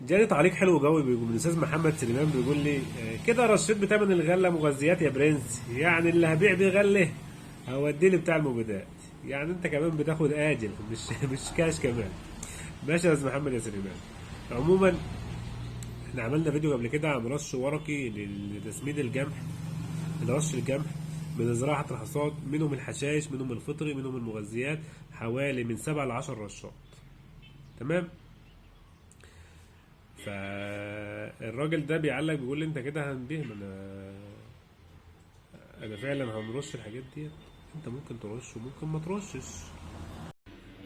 جالي تعليق حلو قوي من الاستاذ محمد سليمان، بيقول لي كده رشيت بتمن الغلة مغذيات يا برنس، يعني اللي هبيع بيه غله هوديه لبتاع المبيدات، يعني انت كمان بتاخد اجل مش كاش كمان. ماشي يا استاذ محمد يا سليمان. عموما احنا عملنا فيديو قبل كده عن رش ورقي لتسميد الجمح، لرش الجمح من زراعة الحصاد، منهم الحشائش، منهم الفطري، منهم المغذيات، حوالي من 7 ل 10 رشات. تمام. فالراجل ده بيعلق بيقول لي انت كده هنبيع، ما انا فعلا هنرش الحاجات دي. انت ممكن ترش وممكن ما ترشش.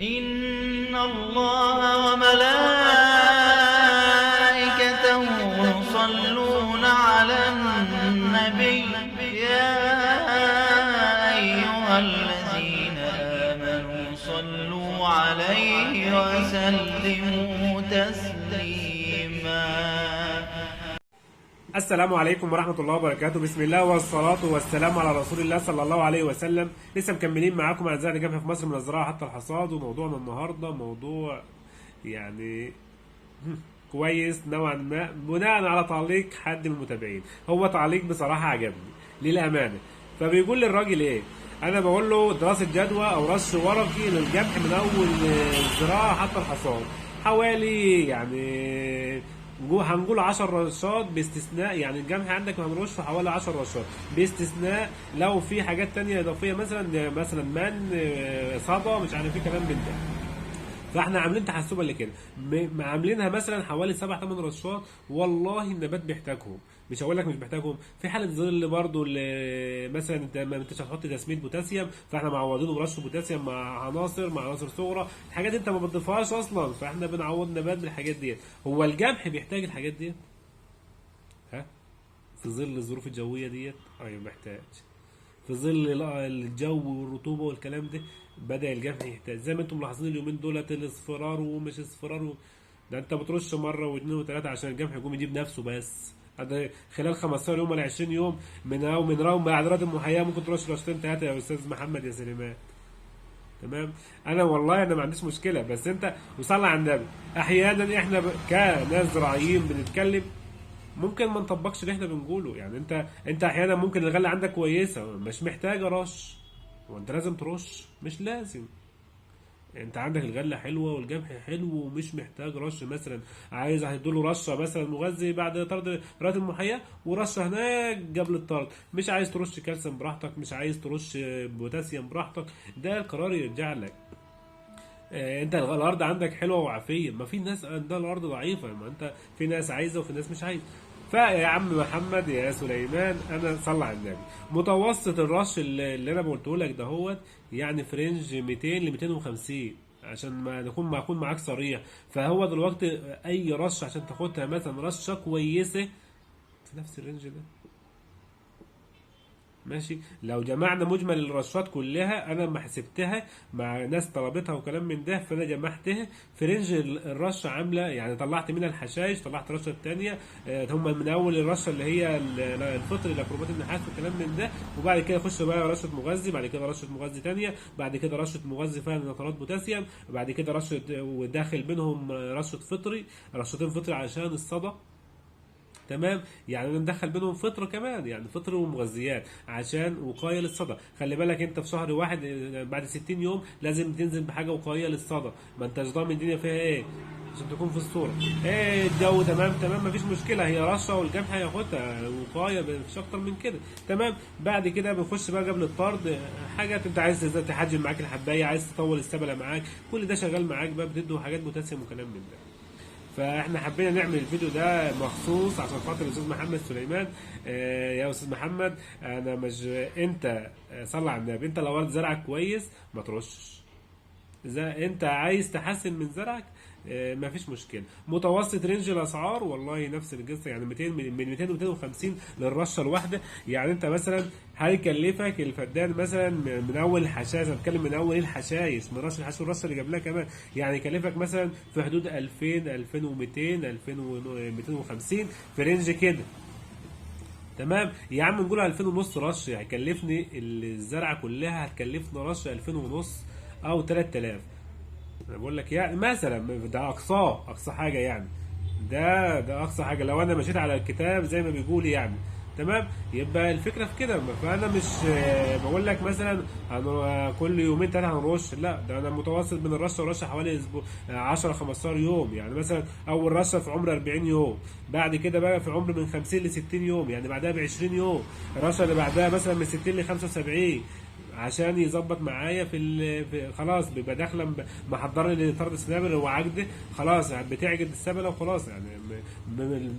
إن الله وملائكته يصلون على النبي يا أيها الذين آمنوا صلوا عليه وسلموا تسليما. السلام عليكم ورحمة الله وبركاته. بسم الله والصلاة والسلام على رسول الله صلى الله عليه وسلم. لسه مكملين معاكم عن زرع الجمح في مصر من الزراعة حتى الحصاد، وموضوعنا النهاردة موضوع يعني كويس نوعا ما بناء على تعليق حد من المتابعين. هو تعليق بصراحة عجبني للأمانة. فبيقول للراجل ايه، انا بقول له دراسة جدوى او رش ورقي للجمح من اول الزراعة حتى الحصاد حوالي يعني هنقول 10 رشات باستثناء، يعني الجمح عندك هنرشه حوالي 10 رشات باستثناء لو في حاجات تانية اضافية، مثلا من صبا مش عارف ايه كلام من ده. فاحنا عاملين تحسبا لكده، عاملينها مثلا حوالي 7 8 رشات. والله النبات بيحتاجهم، مش هقول لك مش بيحتاجهم. في حاله ظل برضو مثلا انت ما انتش هتحط تسميد بوتاسيوم، فاحنا معوضينه برش بوتاسيوم مع عناصر صغرى، الحاجات انت ما بتضيفهاش اصلا، فاحنا بنعوض نبات بالحاجات دي. هو الجمح بيحتاج الحاجات دي؟ ها، في ظل الظروف الجوية ديت ايوه محتاج. في ظل الجو والرطوبة والكلام ده بدا الجمح يحتاج. زي ما انتم ملاحظين اليومين دولت الاصفرار ومش اصفرار ده انت بترش مرة واثنين وثلاثة عشان الجمح يقوم يجيب نفسه، بس هذا خلال 15 يوم ولا 20 يوم من او بعد رد المحياه ممكن ترش رشتين ثلاثة يا استاذ محمد يا سليمان. تمام. انا والله انا ما عنديش مشكلة، بس انت وصلى على النبي. احيانا احنا كناس زراعيين بنتكلم ممكن ما نطبقش اللي احنا بنقوله، يعني انت احيانا ممكن الغلة عندك كويسة مش محتاجه رش، وانت لازم ترش؟ مش لازم. انت عندك الغلة حلوة والجمح حلو ومش محتاج رش، مثلا عايز هتديله رشه مثلا مغذي بعد طرد رات المحياه ورشه هناك قبل الطرد، مش عايز ترش كالسيوم براحتك، مش عايز ترش بوتاسيوم براحتك، ده القرار يرجع لك. انت الارض عندك حلوة وعافيه، ما في ناس عندها الارض ضعيفة، ما انت في ناس عايزه وفي ناس مش عايزه. فيا عم محمد يا سليمان انا صلى على النبي، متوسط الرش اللي انا قلته لك دهوت يعني في range 200 ل 250 عشان ما اكون معاك صريح. فهو دلوقتي اي رش عشان تاخدها مثلا رشه كويسة في نفس ال range ده ماشي. لو جمعنا مجمل الرشات كلها، انا ما حسبتها مع ناس طلبتها وكلام من ده، فانا جمعتها في range الرشه عامله يعني طلعت منها الحشائش، طلعت الرشه الثانية هم من اول الرشه اللي هي الفطر الاكروبات النحاس وكلام من ده، وبعد كده اخش بقى رشه مغذي، بعد كده رشه مغذي ثانية، بعد كده رشه مغذي فيها نترات بوتاسيوم، بعد كده رشه وداخل بينهم رشه فطري، رشتين فطري عشان الصدى. تمام. يعني انا مدخل بينهم فطر كمان، يعني فطر ومغذيات عشان وقاية للصدى. خلي بالك انت في شهر واحد بعد 60 يوم لازم تنزل بحاجة وقاية للصدى، ما انتش ضامن الدنيا فيها ايه عشان تكون في الصورة. ايه الجو تمام تمام مفيش مشكلة، هي رشه والجمح هياخدها وقاية مفيش اكتر من كده. تمام. بعد كده بنخش بقى قبل الطرد، حاجات انت عايز تحجم معاك الحبايه، عايز تطول السبله معاك، كل ده شغال معاك بقى، بتدوا حاجات بوتاسيوم وكلام من ده. فاحنا حبينا نعمل الفيديو ده مخصوص عشان خاطر الاستاذ محمد سليمان. يا استاذ محمد انا مش انت صلى على النبي، انت لو ارض زرعك كويس ما ترشش، اذا انت عايز تحسن من زرعك مفيش مشكلة. متوسط range الاسعار والله نفس القصة، يعني 200 من 200 ل 250 للرشه الواحدة. يعني انت مثلا هيكلفك الفدان مثلا من اول الحشائش، انا بتكلم من اول الحشائش، من رش الحشائش والرشه اللي قبلها كمان، يعني يكلفك مثلا في حدود 2000 2200 2250 في range كده. تمام يا عم، نقول 2000 ونص رش هيكلفني الزرعه كلها، هتكلفني رش 2000 ونص او 3000. انا بقول لك يعني مثلا ده اقصاه، اقصى حاجة يعني. ده اقصى حاجة لو انا مشيت على الكتاب زي ما بيقول يعني. تمام، يبقى الفكرة في كده. فانا مش بقول لك مثلا كل يومين ثلاثة هنرش، لا، ده انا متواصل بين الرشه والرشه حوالي اسبوع 10 15 يوم. يعني مثلا اول رشه في عمر 40 يوم، بعد كده بقى في عمر من 50 ل 60 يوم، يعني بعدها ب 20 يوم، الرشه اللي بعدها مثلا من 60 ل 75، عشان يظبط معايا في خلاص بيبقى داخله محضر لي طرد السنابل وعجد، خلاص بتعجد السبله وخلاص، يعني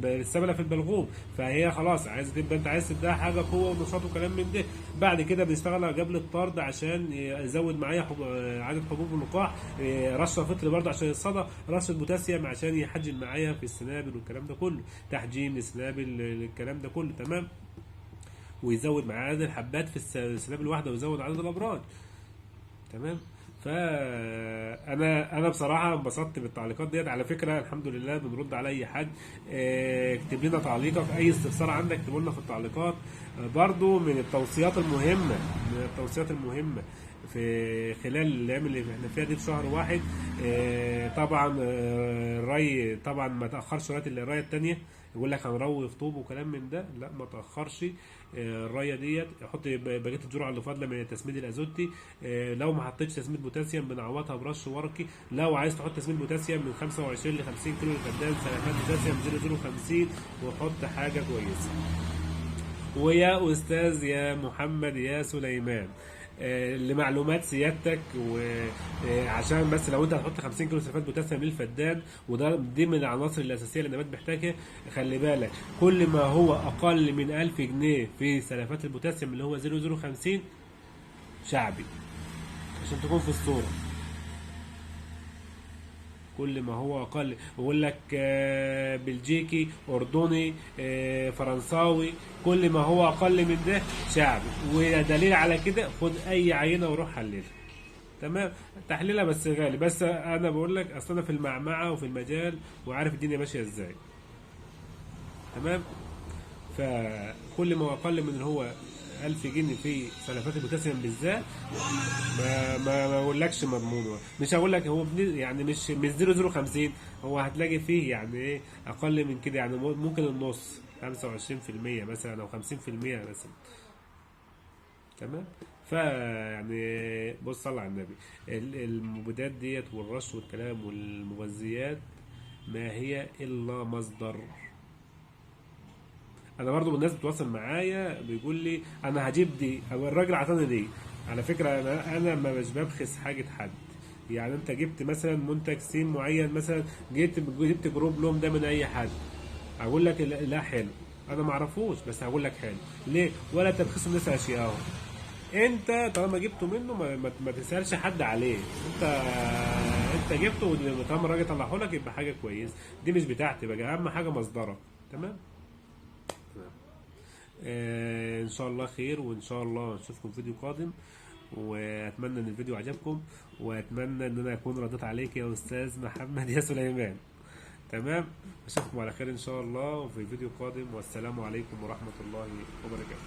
السبله في البلغوم، فهي خلاص عايزه تبقى، انت عايز تديها حاجة قوة ونشاط وكلام من ده. بعد كده بنشتغل قبل الطرد عشان يزود معايا عدد حبوب اللقاح، رشه فطر برده عشان الصدى، رشه بوتاسيوم عشان يحجم معايا في السنابل والكلام ده كله، تحجيم السنابل الكلام ده كله. تمام، ويزود مع عدد الحبات في السنابل الواحدة، ويزود عدد الابراج. تمام، فانا بصراحة انبسطت بالتعليقات ديت. على فكرة الحمد لله بنرد على اي حد. اكتب لنا تعليقك، اي استفسار عندك اكتبه لنا في التعليقات. برضو من التوصيات المهمة، في خلال الايام اللي احنا فيها دي في شهر واحد، طبعا الري طبعا ما تاخرش ريه الريه الثانية، يقول لك هنروي في طوب وكلام من ده، لا ما تاخرش الريه ديت، حط بقية الجرعة اللي فاضلة من التسميد الازوتي. لو ما حطيتش تسميد بوتاسيوم بنعوضها برش ورقي. لو عايز تحط تسميد بوتاسيوم من 25 ل 50 كيلو للفدان، سلفات بوتاسيوم 0.050، وحط حاجة كويسة. ويا استاذ يا محمد يا سليمان، لمعلومات سيادتك، وعشان بس لو انت هتحط 50 كيلو سلفات بوتاسيوم للفدان، وده دي من العناصر الاساسية اللي النبات بيحتاجها، خلي بالك كل ما هو اقل من 1000 جنيه في سلفات البوتاسيوم اللي هو 0.050 شعبي، عشان تكون في الصورة. كل ما هو اقل، يقول لك بلجيكي، اردني، فرنساوي، كل ما هو اقل من ده شعبي. ودليل على كده خد اي عينه وروح حللها. تمام، تحليلها بس غالي، بس انا بقول لك اصل انا في المعمعة وفي المجال وعارف الدنيا ماشية ازاي. تمام، فكل ما هو اقل من اللي هو 1000 جنيه في سلفات البوتاسيوم بالذات، ما اقولكش مضمون، مش هقول لك هو يعني مش 0.050، هو هتلاقي فيه يعني ايه اقل من كده، يعني ممكن النص 25% مثلا او 50% مثلا. تمام، فيعني بص صل على النبي، المبيدات ديت والرش والكلام والمغذيات ما هي الا مصدر. انا برضو الناس بتواصل معايا بيقول لي انا هجيب دي، او الراجل عطاني دي. على فكرة انا ما مش ببخس حاجة حد، يعني انت جبت مثلا منتج سين معين، مثلا جبت جروب لوم ده من اي حد، اقول لك لا حلو، انا ما اعرفوش بس هقول لك حلو ليه، ولا تبخسوا الناس اشياءهم. انت طالما جبته منه ما تسالش حد عليه، انت جبته وطالما الراجل طلعه لك يبقى حاجة كويسة، دي مش بتاعتي بقى، اهم حاجة مصدرها. تمام. ان شاء الله خير، وان شاء الله نشوفكم في فيديو قادم، واتمنى ان الفيديو عجبكم، واتمنى ان انا اكون رديت عليك يا استاذ محمد يا سليمان. تمام، اشوفكم على خير ان شاء الله وفي فيديو قادم، والسلام عليكم ورحمة الله وبركاته.